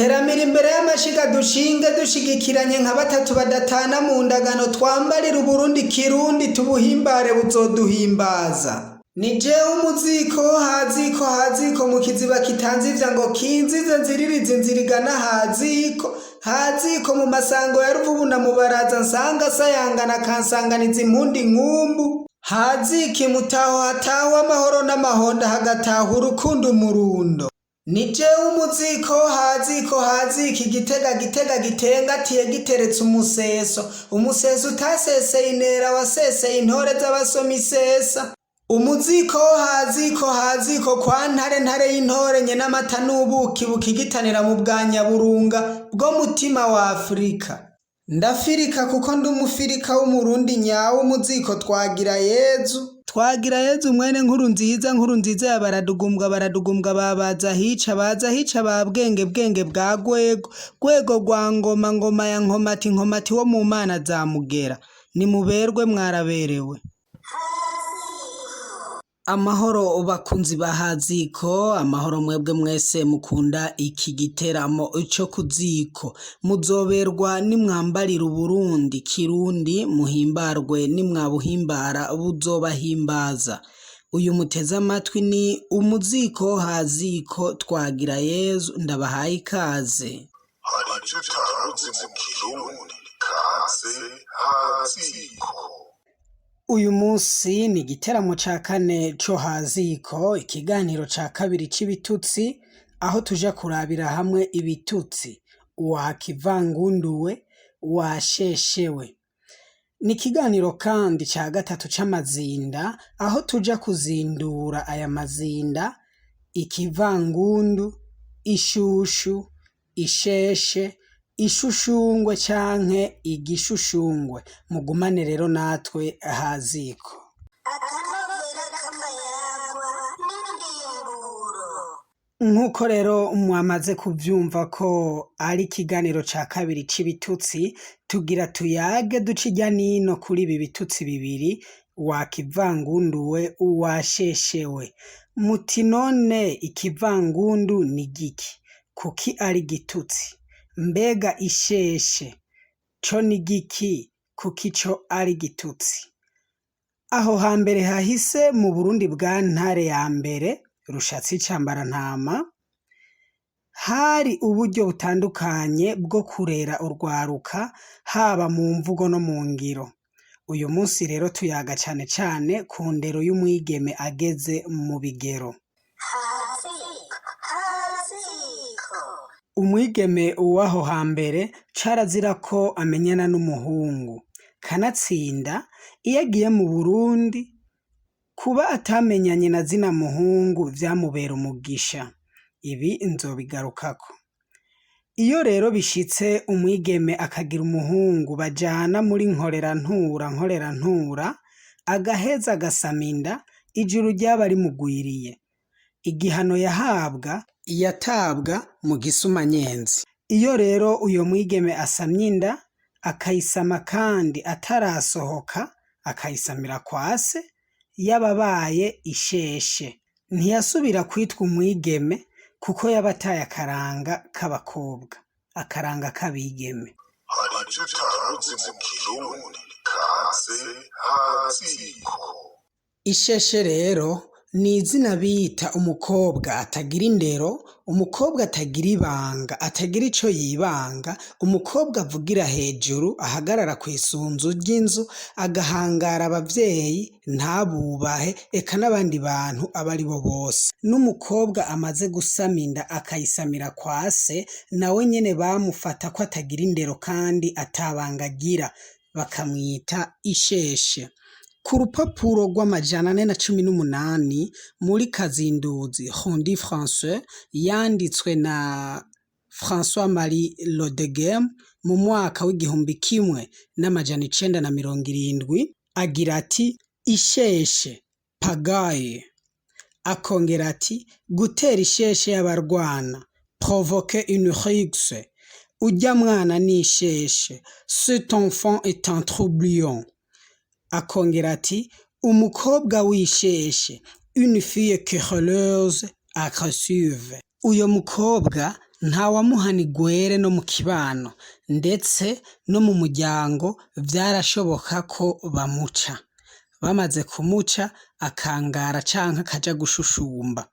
Teramira imbere y'amashiga, dushinge dushigikiranye nka batatu badatana mu ndagano, twambarire Uburundi kirundi, tubuhimbare buzoduhimbaza. Ni jewe umuziko haziko haziko mu kiziba kitanzivya ngo kinzize nziririze inzira igana haziko haziko mu masango ya Ruvubu na Mubaraza, nsanga asayangana akansanganiza impundi nkumbu hazika imutaho, hatahwa amahoro n'amahonda, hagataha urukundo umurundo. Ni jewe umuziko haziko haziko igitega gitega gitengatiye giteretse umuseso, umuseso utaseseye intera, waseseye intore z'abasoma isesa. Umuziko haziko haziko kwa Ntare, Ntare y'intore nye n'amata n'ubuki bukigitanira mu bwa Nyaburunga bwo mutima wa Afurika. Ndafirika kuko ndi umufirika w'Umurundi nyawe. Umuziko Twagira Yezu, Twagira Yezu mwene Nkuru nziza, Nkuru nziza ya Baradugumbwa, Baradugumbwa babaza hica, baza hica ba Bwenge, Bwenge bwa Gwego, Gwego rwa Ngoma, Ngoma ya Nkomati, Nkomati wo mu mana za Mugera. Nimuberwe, mwaraberewe. Amahoro bakunzi ba Haziko, amahoro mwebwe mwese mukunda iki giteramo co kuziko. Muzoberwa nimwambarira Uburundi kirundi, muhimbarwe nimwabuhimbara buzobahimbaza. Uyu muteze amatwi ni umuziko Haziko Twagira Yezu, ndabahaye ikaze. Hari ibyo utaruzi mu Kirundi, kaze Haziko. Uyu munsi ni igiteramo ca kane co Haziko, ikiganiro ca kabiri c'ibitutsi, aho tuja kurabira hamwe ibitutsi wakivangunduwe, washeshewe. Ni ikiganiro kandi ca gatatu c'amazinda, aho tuja kuzindura aya mazinda: ikivangundu, ishushu, isheshe, ishushungwe canke igishushungwe. Mugumane rero natwe Haziko. Akanovera k'amayagwa n'indimburo. Nk'uko rero mwamaze kuvyumva ko ari ikiganiro ca kabiri c'ibitutsi, tugira tuyage duce irya nino kuri ibi bitutsi bibiri: wakivangunduwe, washeshewe. Muti none ikivangundu ni giki? Kuki ari igitutsi? Mbega isheshe co ni giki? Kuki co ari igitutsi? Aho hambere hahise mu Burundi bwa Ntare ya mbere Rushatsi Cambarantama, hari uburyo butandukanye bwo kurera urwaruka, haba mu mvugo no mu ngiro. Uyu munsi rero tuyaga cane cane ku ndero y'umwigeme ageze mu bigero. Haziko haziko. Umwigeme w'aho hambere carazira ko amenyana n'umuhungu. Kanatsinda iyo agiye mu Burundi, kuba atamenyanye na zina muhungu vyamubera umugisha. Ibi nzobigarukako. Iyo rero bishitse umwigeme akagira umuhungu bajana muri nkorerantura nkorerantura, agaheza agasama inda, ijuru ryaba rimugwiriye. Igihano yahabwa, yatabwa mu gisumanyenzi. Iyo rero uyo mwigeme asamye inda, akayisama kandi atarasohoka, akayisamira kwa se, yababaye isheshe. Ntiyasubira kwitwa umwigeme kuko yaba ataye akaranga k'abakobwa, akaranga k'abigeme. Hari ibyo utaruzi mu Kirundi, kaze Haziko. Isheshe rero ni izina bita umukobwa atagira indero, umukobwa atagira ibanga, atagira ico yibanga, umukobwa avugira hejuru, ahagarara kw'isunzu ry'inzu, agahangara abavyeyi, ntabubahe, eka n'abandi bantu abo ari bo bose. N'umukobwa amaze gusama inda akayisamira kwa se, nawe nyene bamufata ko atagira indero kandi atabanga agira, bakamwita isheshe. Ku rupapuro rw'418 muri Kazinduzi Hundi François, yanditswe na François Marie Rodegem mu mwaka w'1970, agira ati: "Isheshe, pagaille." Akongera ati: "Gutera isheshe y'abarwana, provoquer une rixe." "Urya mwana ni isheshe, cet enfant est un troublion." Akongera ati: "Umukobwa w'isheshe, une fille querelleuse, agressive." Uyo mukobwa Ntawamuhana igwere no mu kibano, ndetse no mu muryango vyarashoboka ko bamuca. Bamaze kumuca akangara canke akaja gushushumba.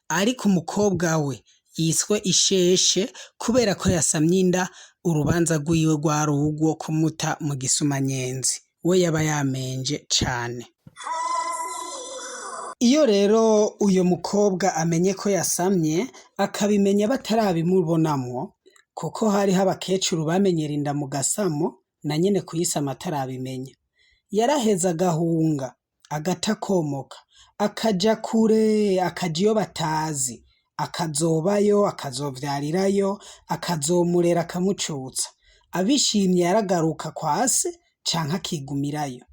Ariko umukobwa we yiswe isheshe kubera ko yasamye inda, urubanza rwiwe rwari urwo kumuta mu gisumanyenzi. We yaba yamenje cane. Iyo rero uyo mukobwa amenye ko yasamye, akabimenya batarabimubonamwo, kuko hariho abakecuru bamenyera inda mu gasamo, na nyene kuyisama atarabimenya. Yaraheza agahunga, agata akomoka, akaja kure, akaja iyo batazi, akazobayo, akazovyarirayo, akazomurera akamucutsa. Abishimye yaragaruka kwa se canke akigumirayo.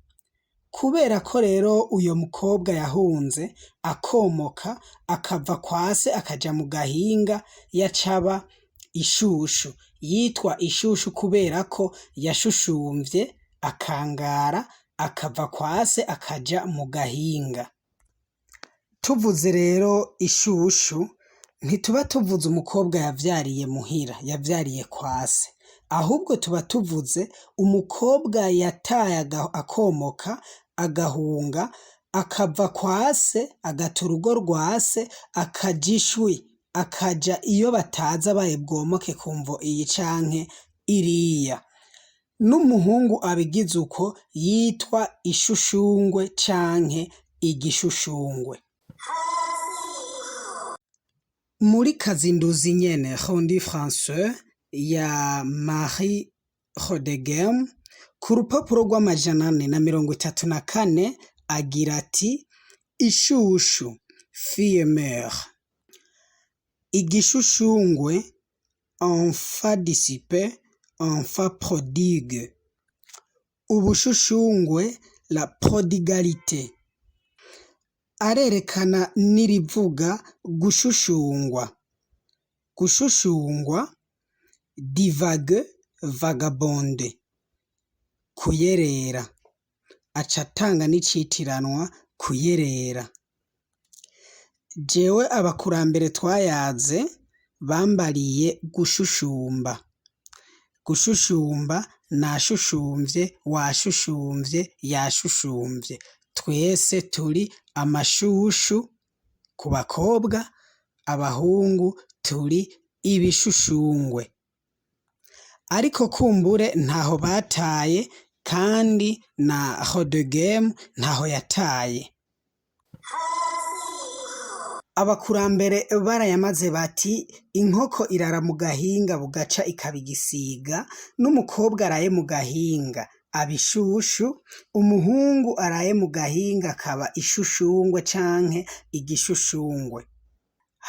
Kubera ko rero uyo mukobwa yahunze akomoka akava kwa se akaja mu gahinga, yacaba ishushu. Yitwa ishushu kubera ko yashushumvye akangara akava kwa se akaja mu gahinga. Tuvuze rero ishushu, ntituba tuvuze umukobwa yavyariye muhira, yavyariye kwa se. Ahubwo tuba tuvuze umukobwa yataye akomoka, agahunga, akava kwa se, agata urugo rwa se, akaja ishwi, akaja iyo batazi abaye bwomoke ku mvo iyi canke iriya. N'umuhungu abigize uko yitwa ishushungwe canke igishushungwe. Muri Kazinduzi nyene Rondi François ya Marie Rodegem ku rupapuro rw'434 agira ati ishushu fille mère, igishushungwe enfant dissipé, enfant prodigue, ubushushungwe la prodigalité. Arerekana n'irivuga gushushungwa, gushushungwa divague, vagabonde, kuyerera. Aca atanga n'icitiranwa kuyerera. Jewe abakurambere twayaze bambariye gushushumba. Gushushumba nashushumvye, washushumvye, yashushumvye. Twese turi amashushu ku bakobwa, abahungu turi ibishushungwe. Ariko kumbure ntaho bataye kandi na Rodegem ntaho yataye. Abakurambere barayamaze bati inkoko irara mu gahinga bugaca ikaba igisiga, n'umukobwa araye mu gahinga aba ishushu, umuhungu araye mu gahinga akaba ishushungwe canke igishushungwe.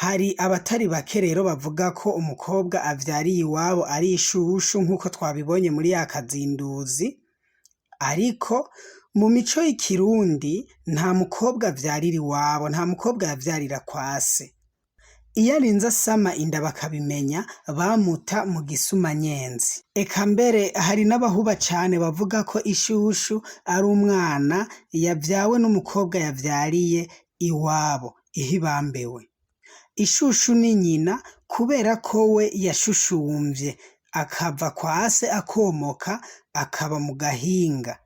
Hari abatari bake rero bavuga ko umukobwa avyariye iwabo ari ishushu nk'uko twabibonye muri ya kazinduzi, ariko mu mico y'ikirundi nta mukobwa avyarira iwabo, nta mukobwa yavyarira kwa se. Iyo arinze asama inda bakabimenya bamuta mu gisumanyenzi. Eka mbere hari n'abahuba cane bavuga ko ishushu ari umwana yavyawe n'umukobwa yavyariye iwabo, iho ibambewe. Ishushu ni nyina kubera ko we yashushumvye akava kwa se akomoka akaba mu gahinga.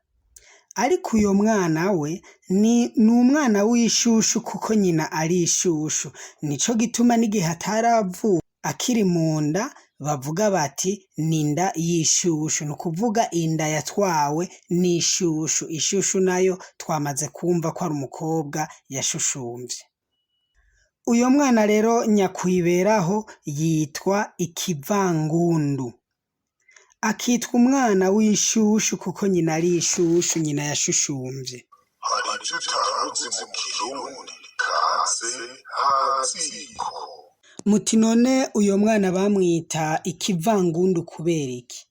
Ariko uyo mwana we ni umwana w'ishushu kuko nyina ari ishushu. Nico gituma n'igihe ataravuka akiri mu nda bavuga bati ni inda y'ishushu, ni ukuvuga inda yatwawe n'ishushu. Ishushu nayo twamaze kumva ko ari umukobwa yashushumvye. Uyo mwana rero nyakwiberaho yitwa ikivangundu. Akitwa umwana w'ishushu kuko nyina ari ishushu, nyina yashushumvye. Hari ibyo utaruzi mu Kirundi kaze haziko. Muti none uyo mwana bamwita ikivangundu kubera iki?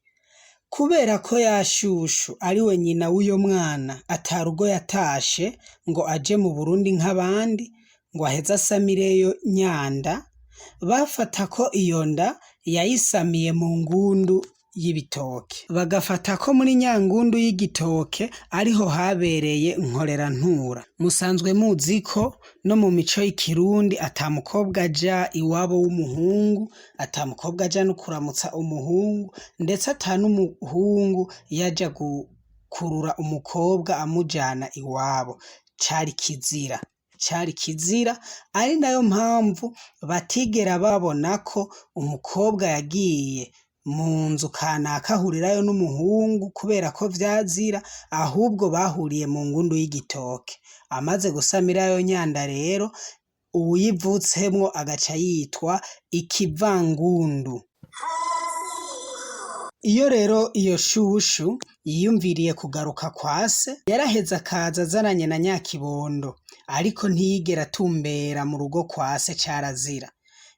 Kubera ko yashushu ariwe nyina w'uyo mwana atarugo yatashe ngo aje mu Burundi nk'abandi ngo aheze asamireyo nyanda, bafata ko iyo nda yayisamiye mu ngundu y'ibitoke. Bagafata ko muri nyangundu y'igitoke ariho habereye nkorerantura. Musanzwe muzi ko no mu mico y'ikirundi ata mukobwa aja iwabo w'umuhungu, ata mukobwa aja no kuramutsa umuhungu, ndetse ata n'umuhungu yaja gukurura umukobwa amujana iwabo. Cari kizira. Cari kizira, ari nayo mpamvu batigera babona ko umukobwa yagiye mu nzu kanaka ahurirayo n'umuhungu kubera ko vyazira, ahubwo bahuriye mu ngundu y'igitoke. Amaze gusamirayo nyanda rero, uwuyivutsemwo agaca yitwa ikivangundu. Iyo rero iyo shushu yiyumviriye kugaruka kwa se, yaraheze akaza azananye na nyakibondo, ariko ntiyigera atumbera mu rugo kwa se carazira.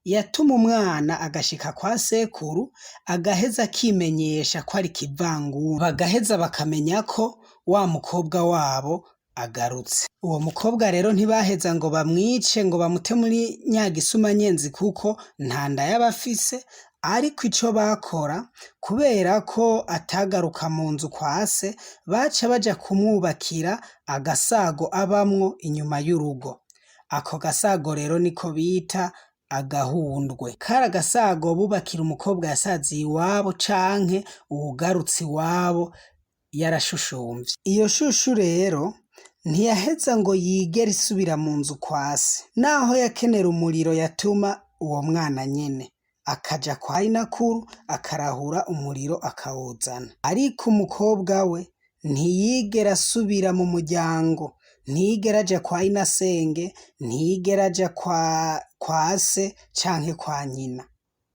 Yatuma umwana agashika kwa sekuru, agaheza akimenyesha ko ari ikivangundu, bagaheza bakamenya ko wa mukobwa wabo agarutse. Uwo mukobwa rero ntibaheza ngo bamwice ngo bamute muri nyagisuma-nyenzi kuko nta nda yaba afise, ariko ico bakora kubera ko atagaruka mu nzu kwa se, baca baja kumwubakira agasago abamwo inyuma y'urugo. Ako gasago rero niko bita agahundwe. Kari agasago bubakira umukobwa yasaziye iwabo canke uwugarutse iwabo yarashushumvye. Iyo shushu rero ntiyaheza ngo yigere isubira mu nzu kwa se. Naho yakenera umuriro yatuma uwo mwana nyene, akaja kwa inakuru akarahura umuriro akawuzana. Ariko umukobwa we ntiyigera asubira mu muryango, ntiyigera aja kwa inasenge, ntiyigera aja kwa se canke kwa nyina.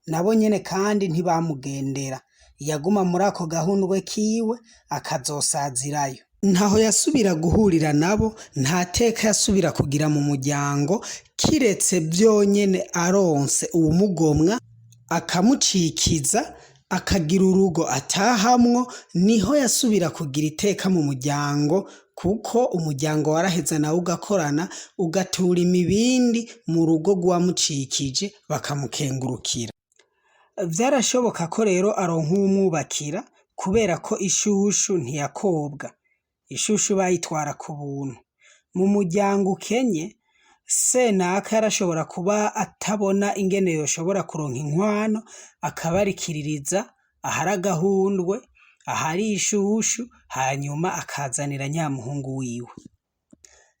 Nabo nyene kandi ntibamugendera, yaguma muri ako gahundwe kiwe akazosazirayo. Ntaho yasubira guhurira nabo, nta teka yasubira kugira mu muryango, kiretse vyonyene aronse uwumugomwa akamucikiza akagira urugo atahamwo, niho yasubira kugira iteka mu muryango, kuko umuryango waraheza nawo ugakorana ugatura imibindi mu rugo rw'uwamucikije bakamukengurukira. Vyarashoboka ko rero aronka uwumwubakira kubera ko ishushu ntiyakobwa. Ishushu bayitwara ku buntu. Mu muryango ukenye, senaka yarashobora kuba atabona ingene yoshobora kuronka inkwano, akabarikiririza ahari agahundwe, ahari ishushu, hanyuma akazanira nyamuhungu wiwe.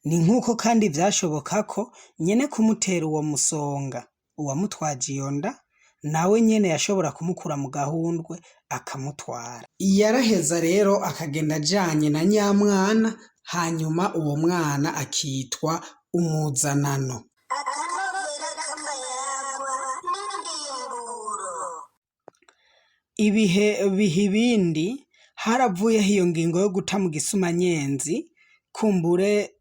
Ni nk'uko kandi vyashoboka ko nyene kumutera uwo musonga, uwamutwaje iyo nda, nawe nyene yashobora kumukura mu gahundwe akamutwara. Yaraheza rero akagenda ajanye na nyamwana, hanyuma uwo mwana akitwa umuzanano. Akanovera k'amayagwa n'indimburo. Ibihe biha ibindi, haravuyeho iyo ngingo yo guta mu gisumanyenzi, kumbure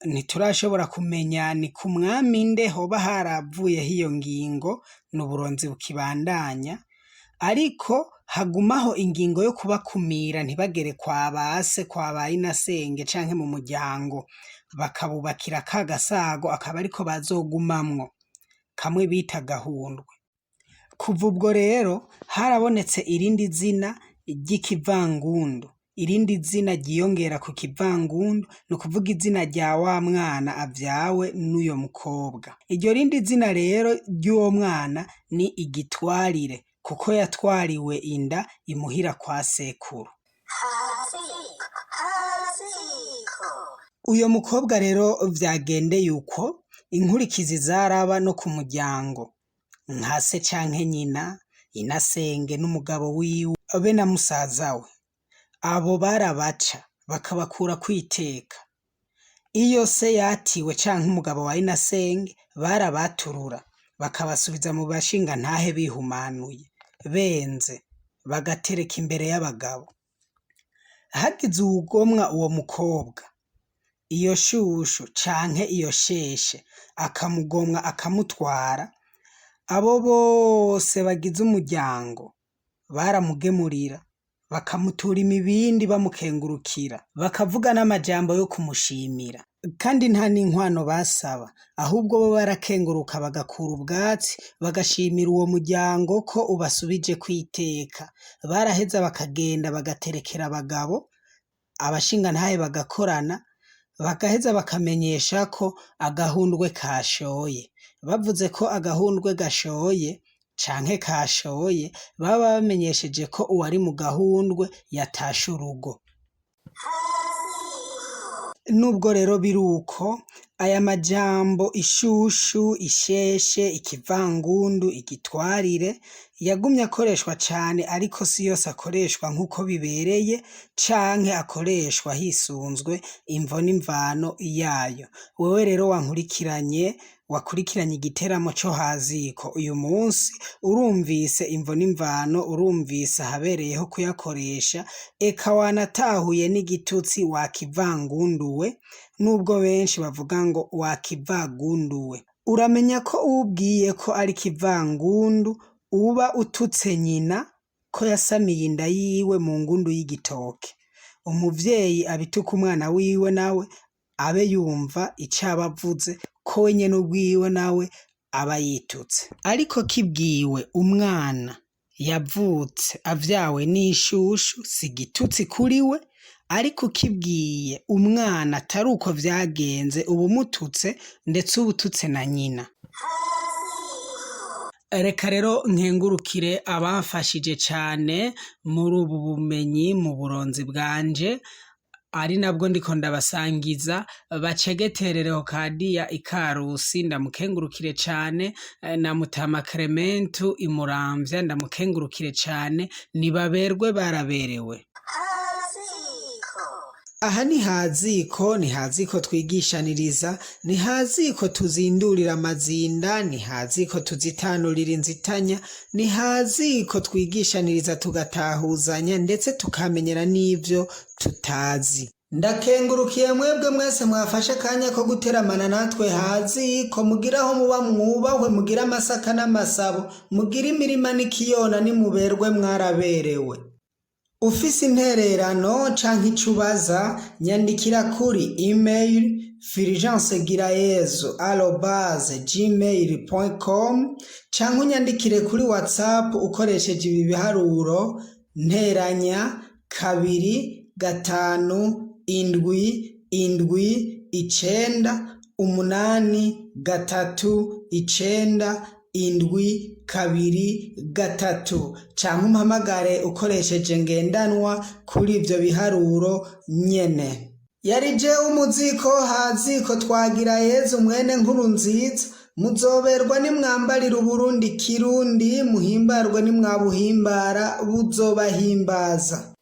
ntiturashobora kumenya ni ku mwami nde hoba haravuyeho iyo ngingo, n'uburonzi bukibandanya, ariko hagumaho ingingo yo kubakumira ntibagere kwa ba se, kwa ba inasenge canke mu muryango, bakabubakira ka gasago akaba ariko bazogumamwo, kamwe bita gahundwe. Kuva ubwo rero harabonetse irindi zina ry'ikivangundu, irindi zina ryiyongera ku kivangundu, ni ukuvuga izina rya wa mwana avyawe n'uyo mukobwa. Iryo rindi zina rero ry'uwo mwana ni igitwarire, kuko yatwariwe inda imuhira kwa sekuru. Haziko, haziko. Uyo mukobwa rero vyagendeye uko, inkurikizi zaraba no ku muryango, nka se canke nyina, inasenge n'umugabo wiwe be na musaza we. Abo barabaca bakabakura kwiteka. Iyo se yatiwe canke umugabo wa inasenge barabaturura bakabasubiza mu bashingantahe bihumanuye, benze, bagatereka imbere y'abagabo. Hagize uwugomwa uwo mukobwa, iyo shushu canke iyo sheshe akamugomwa akamutwara, abo bose bagize umuryango baramugemurira bakamutura imibindi bamukengurukira, bakavuga n'amajambo yo kumushimira. Kandi nta n'inkwano basaba, ahubwo bo barakenguruka bagakura ubwatsi, bagashimira uwo muryango ko ubasubije kwiteka. Baraheza bakagenda bagaterekera abagabo, abashingantahe bagakorana, bagaheza bakamenyesha ko agahundwe kashoye. Bavuze ko agahundwe gashoye canke kashoye, baba bamenyesheje ko uwari mu gahundwe yatashe urugo. Nubwo rero biri uko, aya majambo ishushu, isheshe, ikivangundu, igitwarire yagumye akoreshwa cane, ariko si yose akoreshwa nk'uko bibereye canke akoreshwa hisunzwe imvo n'imvano yayo. Wewe rero wankurikiranye, wakurikiranye igiteramo co haziko uyu munsi, urumvise imvo n'imvano, urumvise ahabereyeho kuyakoresha, eka wanatahuye n'igitutsi wakivangunduwe, nubwo benshi bavuga ngo wakivagunduwe. Uramenya ko uwubwiye ko ari ikivangundu uba ututse nyina ko yasamiye inda yiwe mu ngundu y'igitoke. Umuvyeyi abituka umwana wiwe nawe abe yumva ico aba avuze, ko we nyene ubwiwe nawe aba yitutse. Ariko kibwiwe umwana yavutse avyawe n'ishushu si igitutsi kuri we, ariko ukibwiye umwana atari uko vyagenze uba umututse, ndetse uba ututse na nyina. Reka rero nkengurukire abamfashije cane muri ubu bumenyi mu buronzi bwanje, ari nabwo ndiko ndabasangiza, bacegetere Leokadiya Ikarusi ndamukengurukire cane, na Mutama Clementu Imuramvya ndamukengurukire cane, nibaberwe baraberewe. Haziko. Aha ni haziko, ni haziko twigishaniriza, ni haziko tuzindurira amazinda, ni haziko tuzitanurira inzitanya, ni haziko twigishaniriza tugatahuzanya, ndetse tukamenyera n'ivyo tutazi. Ndakengurukiye mwebwe mwese mwafashe akanya ko guteramana natwe haziko, mugire aho muba mwubahwe, mugire amasaka n'amasabo, mugire imirima n'ikiyona, nimuberwe mwaraberewe. Ufise intererano canke ico ubaza, nyandikira kuri email fulgenceGirayezu@gmail.com canke unyandikire kuri WhatsApp ukoresheje ibi biharuro: nteranya 25779839723, canke umpamagare ukoresheje ngendanwa kuri ivyo biharuro nyene. Yari jewe umuziko haziko twagira Yezu mwene nkuru nziza, muzoberwa nimwambarira Uburundi kirundi, muhimbarwe nimwabuhimbara, buzobahimbaza.